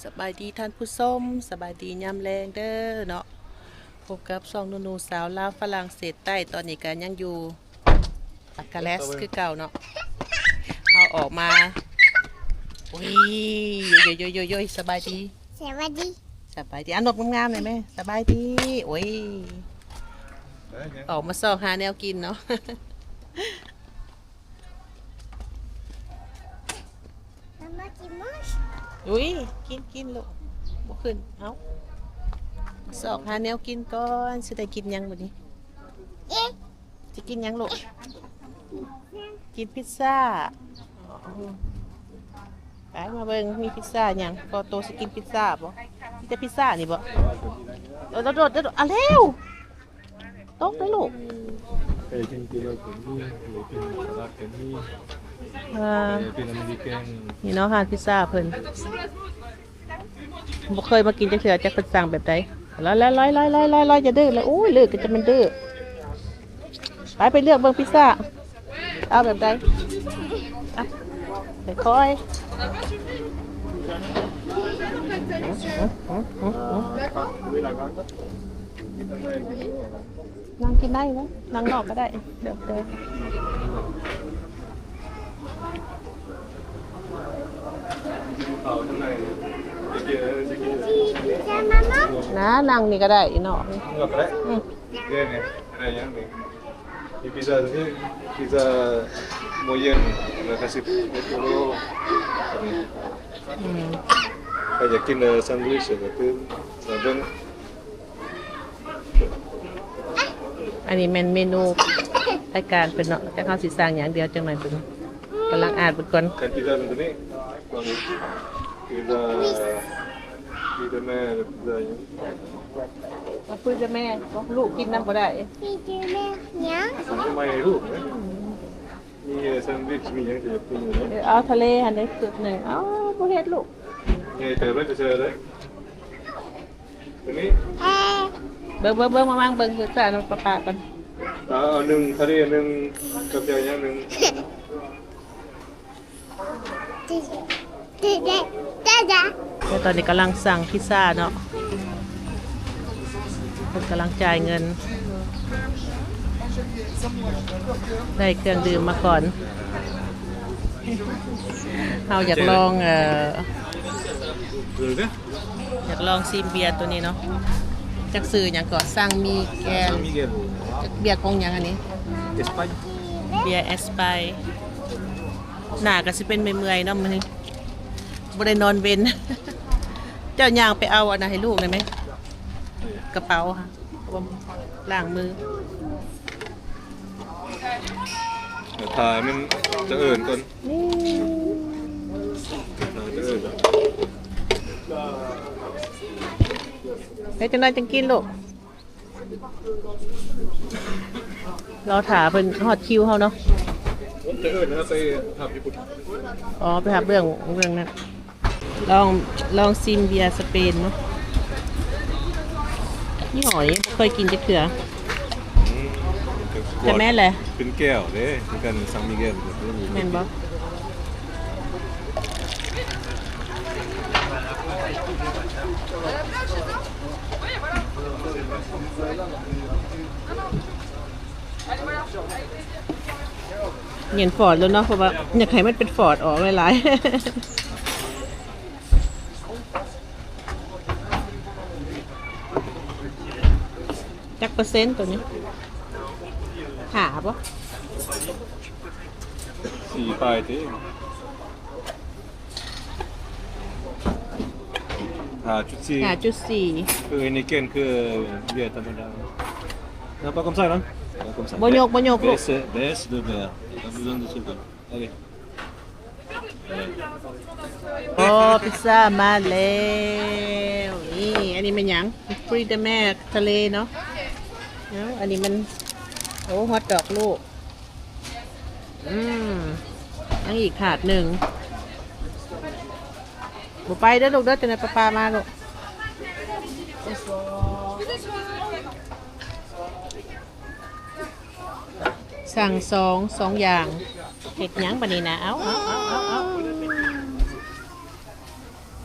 ສະບາຍດີທ່ານຜູ້ຊົມ, ສະບາຍດີຍາມແລງເດີເນາະ. ພົບກັບຊ່ອງນູນູສາວລາວຝຣັ່ງເສດໃຕ້. ຕອນນີ້ກໍຍັງຢູ່ປາກາແລັດຄືເກົ່າເນາະ. ເຮົາອອກມາ ໂອ້ຍ ໂຢຍໆ ສະບາຍດີ ສະບາຍດີ ສະບາຍດີ. ອາ ນົບງາມໆ ແດ່ແມ່. ສະບາຍດີ. ໂອ້ຍ ອອກມາຊອກຫາແນວກິນເນາະ. ອຸ້ຍ ກິນ ກິນລູກ ບໍ່ຂຶ້ນ. ເອົ້າ ຊອກຫາແນວກິນກ່ອນ. ຊິໄດ້ກິນຫຍັງບັດນີ້? ຊິກິນຫຍັງລູກ? ກິນພິດຊາ. ໄປ ມາເບິ່ງ ມີພິດຊາຫຍັງ? ກໍໂຕຊິກິນພິດຊາບໍ່? ມີແຕ່ພິດຊານີ້ບໍ່? ໂດດໆ ອາ ແລ້ວ ຕົກເດີລູກ. ເປັນເປັນສະລັດກໍມີ ເປັນສະລັດກໍມີ ເອີ ເປັນອາເມລິກັນ. ນີ້ເນາະ ຮ້ານພິດຊາເພິ່ນ ບໍ່ເຄີຍມາກິນຈັກເທື່ອ. ຈັກເພິ່ນສັ່ງແບບໃດ. ລອຍໆ ຢ່າດື້ລະ. ໂອ້ຍ ເລີກກໍຈະແມ່ນດື້. ໄປ ໄປເລືອກເບິ່ງພິດຊາ ເອົາແບບໃດ? ອ່ະ ຄ່ອຍໆ. ນັ່ງກິນໄດ້ເນາະ ນັ່ງນອກກໍໄດ້. ເດີ ເດີ ນະ ນັ່ງນີ້ກໍໄດ້ອີ່ນ້ອງ. ອືມ Pizza, pizza moyenne, la classique. ອືມ ຖ້າຢາກກິນແຊນວິຊກໍຄື ເບິ່ງ ອັນນີ້ແມ່ນເມນູລາຍການເພິ່ນເນາະ. ຈັກເຮົາຊິສັ່ງຫຍັງ ດຽວຈັກໜ່ອຍເບິ່ງ ກຳລັງອ່ານເບິ່ງກ່ອນ. ແຊນພິດຊາເປັນຕົວນີ້ Fruits de mer, fruits de mer ລູກກິນນຳບໍ່ໄດ້. Fruits de mer ຫຍັງ? ສັ່ງໃໝ່ໃຫ້ລູກນະ. ມີແຊນວິຊ ມີຫຍັງທີ່ຢາກກິນຢູ່ເນາະ. ເອີ ເອົາທະເລຫັ້ນເດ້ ຊຸດໜຶ່ງ. ເອົາ ບໍ່ເຮັດລູກ ໃຫຍ່ເຕີບເລີຍ ຈະເຊີເລີຍ. ຕົວນີ້ ເບິ່ງ ເບິ່ງ ເບິ່ງ ມາວາງເບິ່ງ ສຶກສານຳປ້າໆກ່ອນ. ເອົາ ເອົາໜຶ່ງທະເລ ໜຶ່ງ ກັບເຈົ້າຫຍັງໜຶ່ງ. ແລ້ວຕອນນີ້ກຳລັງສັ່ງພິດຊາເນາະ ເພິ່ນກຳລັງຈ່າຍເງິນ ໄດ້ເຄື່ອງດື່ມມາກ່ອນ. ເຮົາຢາກລອງ ເອີ ຢາກລອງຊີມເບຍໂຕນີ້ເນາະ. ຈັກຊື່ຫຍັງເກາະ? ຊັງມີແກນ ເບຍຂອງຫຍັງອັນນີ້? ເອສປາຍ ເບຍເອສປາຍ. ໜ້າກໍຊິເປັນເມື່ອຍໆເນາະມື້ນີ້ ບໍ່ໄດ້ນອນເວັນ. ເຈົ້າຍ່າງໄປເອົາອັນນັ້ນໃຫ້ລູກໄດ້ໄໝ? ກະເປົາ ລ້າງມື. ຖ້າມັນຈະເອີ້ນກ່ອນ ນີ້ ຖ້າຈະເອີ້ນ ເຮັດຈັ່ງໃດຈັ່ງກິນລູກ? ລໍຖ້າເພິ່ນຮອດຄິວເຮົາເນາະ. ຈະເອີ້ນນະ ໄປຮັບຢູ່ພຸ້ນ. ອໍ ໄປຮັບເບື້ອງ ເບື້ອງນັ້ນ. ລອງ ລອງຊີມເບຍສະເປນເນາະ. ຍີ່ຫໍ້ນີ້ບໍ່ເຄີຍກິນຈັກເທື່ອ. ອືມ ຈະແມ່ນແຫຼະ ເປັນແກ້ວເດ້ ຄືກັນ San Miguel ແມ່ນບໍ່? ເຢັນຟອດແລ້ວເນາະ ເພາະວ່າຢາກໃຫ້ມັນເປັນຟອດອອກຫຼາຍໆ. ຈັກເປີເຊັນໂຕນີ້? ຫ້າບໍ່? ສີ່ປາຍຕິ. ຫ້າຈຸດສີ່ ຫ້າຈຸດສີ່ ຄື Heineken ຄືເບຍທຳມະດາ. T'as pas comme ça, là? Pas comme ça. ບໍ່ຍົກ ບໍ່ຍົກລູກ. Baisse, baisse de verre. T'as besoin de ce verre. Allez. ອໍ ພິດຊາມາແລ້ວ. ນີ້ ອັນນີ້ແມ່ນຫຍັງ? Fruits de mer ທະເລເນາະ. ເອົ້າ ອັນນີ້ມັນ ໂອ້ ຮອດດອກລູກ. ອືມ ຍັງອີກຖາດໜຶ່ງ. ບໍ່ໄປເດີລູກເດີ ຈັ່ງໃດປ້າໆມາລູກ. ສັ່ງສອງ ສອງຢ່າງ. ເຮັດຫຍັງບາດນີ້ນະ? ເອົາ ເອົາ ເອົາ ເອົາ ເອົາ.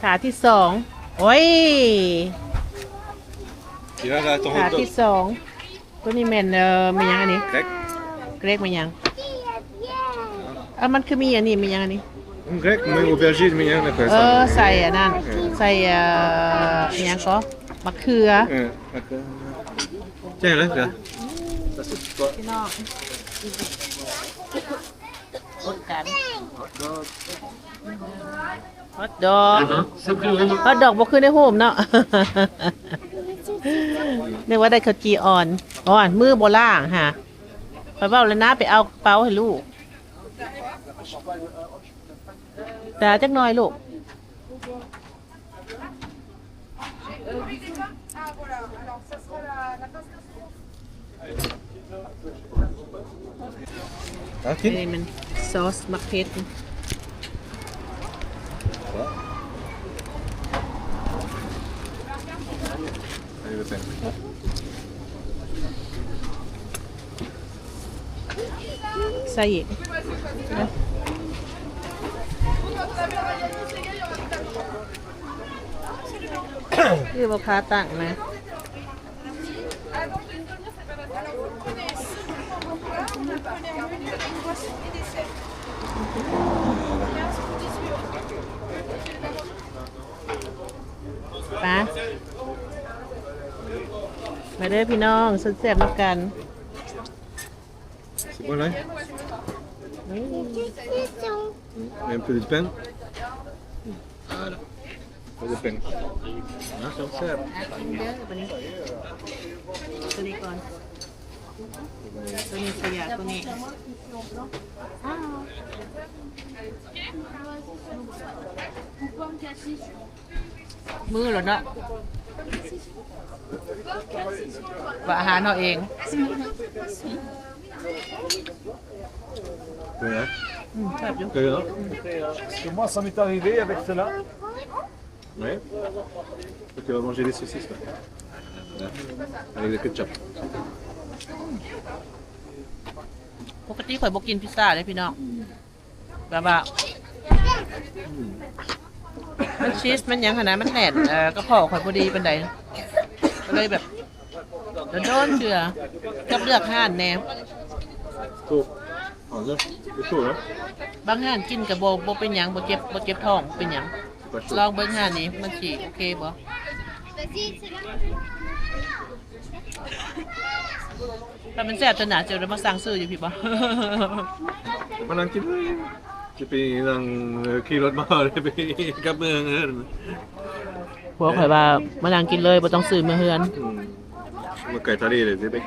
ຖາດທີສອງ ໂອ້ຍ ທີ່ສອງ ໂຕນີ້ແມ່ນ ເອີ ແມ່ນຫຍັງອັນນີ້? ເກຣັກ ເກຣັກແມ່ນຫຍັງ? ເອີ ມັນຄືມີອັນນີ້ ແມ່ນຫຍັງອັນນີ້? ເກຣັກ ມີໂອເບີຊີນ ມີຫຍັງນະ? ເອີ ໃສ່ອັນນັ້ນ ເອີ ໃສ່ ເອີ ອີຫຍັງກໍ ໝາກເຂືອ ເອີ ໝາກເຂືອ ໃຊ່ແລ້ວ ພີ່ນ້ອງ ຄົນກັນ ຮອດດອກ ຮອດດອກບໍ່ຄືໃນຮູບເນາະ ນຶກວ່າໄດ້ເຂົ້າຈີ່ອ່ອນ ອ່ອນ ມືບໍ່ລ້າງຫາ ຂ້ອຍເວົ້າແລ້ວນະ ໄປເອົາກະເປົາໃຫ້ລູກ ຕາຈັກໜ່ອຍລູກ. ເອົາກິນ ນີ້ມັນຊອສໝາກເຜັດ ໃສ່ອີກ ຄືບໍ່ຄາຕັ້ງນະ. ໄປ ມາເດີພີ່ນ້ອງ ແຊບໆນຳກັນ. C'est bon là ? Et un peu de pain. Voilà. Un peu de pain. ນະ ແຊບໆ ອ່ະ ກິນເດີບັດນີ້ ໂຕນີ້ກ່ອນ ໂຕນີ້ ສະຢາກໂຕນີ້ ມື້ແລ້ວເນາະ ວ່າອາຫານເຮົາເອງ. ເປັນໄງ? ອືມ ແຊບຢູ່ Parce que moi, ça m'est arrivé avec cela. Ouais. Tu vas manger des saucisses, là. Là. Avec le ketchup. ປົກກະຕິຂ້ອຍບໍ່ກິນພິຊຊ່າເດ້ພີ່ນ້ອງ ແບບວ່າ ອືມ ມັນຊີສມັນຫຍັງຫັ້ນນະ ມັນແໜ້ນ ເອີ ກະເພາະຂ້ອຍບໍ່ດີປານໃດ ກໍເລີຍແບບ ໂດນໆເທື່ອ ກັບເລືອກຮ້ານແດ່. ຖືກ ເອົາເດີ ຖືກນະ ບາງຮ້ານກິນກໍບໍ່ ບໍ່ເປັນຫຍັງ ບໍ່ເຈັບ ບໍ່ເຈັບທ້ອງ ບໍ່ເປັນຫຍັງ. ລອງເບິ່ງຮ້ານນີ້ ມັນຊິໂອເຄບໍ່? ຖ້າມັນແຊບເທື່ອໜ້າ ເຈົ້າໄດ້ມາສັ່ງຊື້ຢູ່ພີ້ບໍ່? ມານັ່ງກິນເລີຍ ຈະໄປນັ່ງ ເອີ ຂີ່ລົດມາໄດ້ໄປກັບເມືອງເອີ. ຜົວຂ້ອຍວ່າມານັ່ງກິນເລີຍ ບໍ່ຕ້ອງຊື້ເມືອເຮືອນ. ອືມ ມັນໃກ້ທະເລເລີຍເດ້.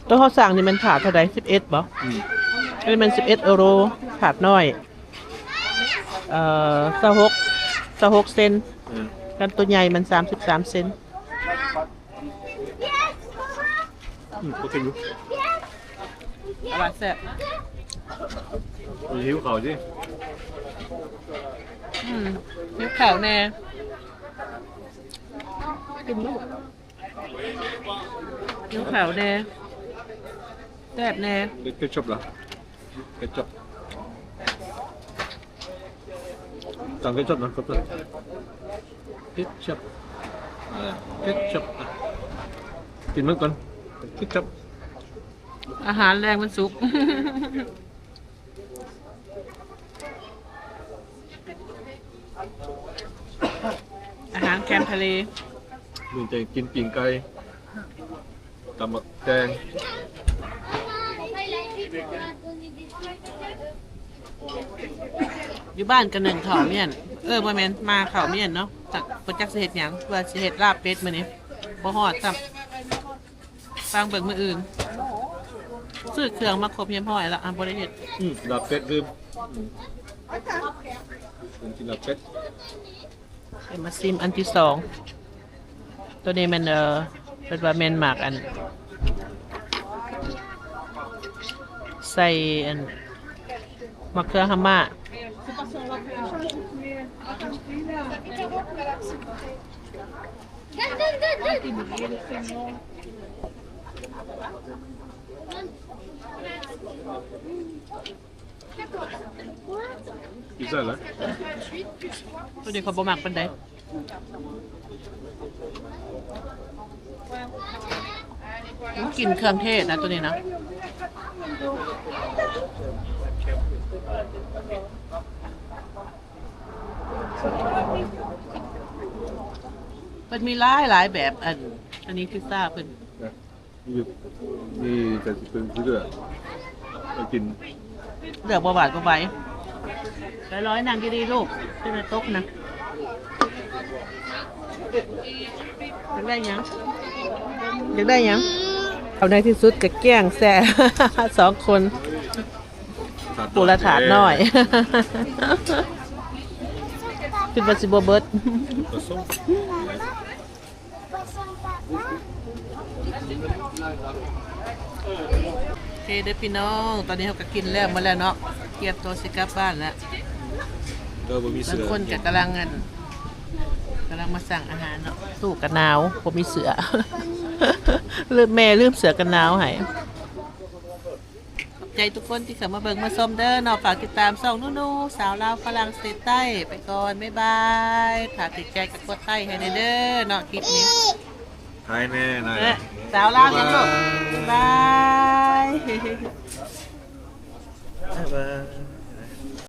ໂຕເຮົາສັ່ງນີ້ແມ່ນຖາດເທົ່າໃດ? ສິບເອັດບໍ່? ອືມ ອັນນີ້ແມ່ນສິບເອັດເອີໂຣ ຖາດນ້ອຍ ເອີ ຊາວຫົກ ຊາວຫົກເຊັນ. ອືມ ຄັນໂຕໃຫຍ່ມັນສາມສິບສາມເຊັນ. ອືມ ໂອເຄຢູ່ ແຕ່ວ່າແຊບ. ຫິວເຂົ້າຕິ? ອືມ ຫິວເຂົ້າແດ່ ຫິວເຂົ້າແດ່ ແຊບແດ່. ເຮັດເຄັດຊັບລະ? ເຄັດຊັບ ສັ່ງເຄັດຊັບນະ ເຄັດຊັບ ເອີ ເຄັດຊັບ ອ່ະ ກິນມັນກ່ອນ ເຄັດຊັບ. ອາຫານແລງວັນສຸກ ອາຫານແຄມທະເລ. ມື້ນີ້ຈະກິນປີ້ງໄກ່ ຕຳບັກແຕງ. ຢູ່ບ້ານກໍໜຶ້ງເຂົ້າມ້ຽນ ເອີ ບໍ່ແມ່ນ ໝ່າເຂົ້າມ້ຽນເນາະ. ຈັກ ບໍ່ຈັກຊິເຮັດຫຍັງ ວ່າຊິເຮັດລາບເປັດມື້ນີ້ ບໍ່ຮອດຊ້ຳ. ຟັງເບິ່ງມື້ອື່ນ ຊື້ເຄື່ອງມາຄົບຮຽບຮ້ອຍລະ ອ່ະ ບໍ່ໄດ້ເຮັດ. ອືມ ລາບເປັດລືມ ອືມ ກິນລາບເປັດ. ເອົາມາຊີມອັນທີສອງ ໂຕນີ້ແມ່ນ ເອີ ເພິ່ນວ່າແມ່ນໝາກອັນ ໃສ່ອັນ ໝາກເຂືອຫາມ້າ. Pizza là. ຕົວນີ້ຂ້ອຍບໍ່ມັກປານໃດ. ມັນກິ່ນເຄື່ອງເທດນະ ຕົວນີ້ນະ. ເພິ່ນມີຫຼາຍໆແບບ. ອັນ ອັນນີ້ພິຊຊາເພິ່ນ ມີ ມີແຕ່ຊິເປັນຄືເລືອກ ໄປກິນ ເລືອກບໍ່ຫວາດບໍ່ໄຫວ. ໄປລອຍ ນັ່ງດີໆລູກ ຈະໄດ້ຕົກນະ. ຢາກໄດ້ຫຍັງ? ຢາກໄດ້ຫຍັງ? ເອົາ ໃນທີ່ສຸດກໍກ້ຽງແຊະ ສອງຄົນ ຜູ້ລະຖາດນ້ອຍ. ຄິດວ່າຊິບໍ່ເບິດ. ໂອເຄເດີພີ່ນ້ອງ, ຕອນນີ້ເຮົາກໍກິນແລ້ວໝົດແລ້ວເນາະ, ກຽມຕົວຊິກັບບ້ານແລ້ວ. ເອີ ບໍ່ມີເສື້ອ. ບາງຄົນກໍກຳລັງ ອັນ ກຳລັງມາສັ່ງອາຫານເນາະ. ຕູ້ກໍໜາວ ບໍ່ມີເສື້ອ. ລືມ ແມ່ລືມເສື້ອກັນໜາວໃຫ້. ຂອບໃຈທຸກຄົນທີ່ເຂົ້າມາເບິ່ງມາຊົມເດີເນາະ. ຝາກຕິດຕາມຊ່ອງນູນູ ສາວລາວຝຣັ່ງເສດໃຕ້ ໄປກ່ອນ ບາຍບາຍ. ຖ້າຖືກໃຈກໍກົດໄລໃຫ້ແດ່ເດີເນາະ ຄລິບນີ້. ຖ່າຍແນ່ນາຍ. ເອີ ສາວລາວຫຍັງລູກ? ບາຍບາຍ ບາຍບາຍ.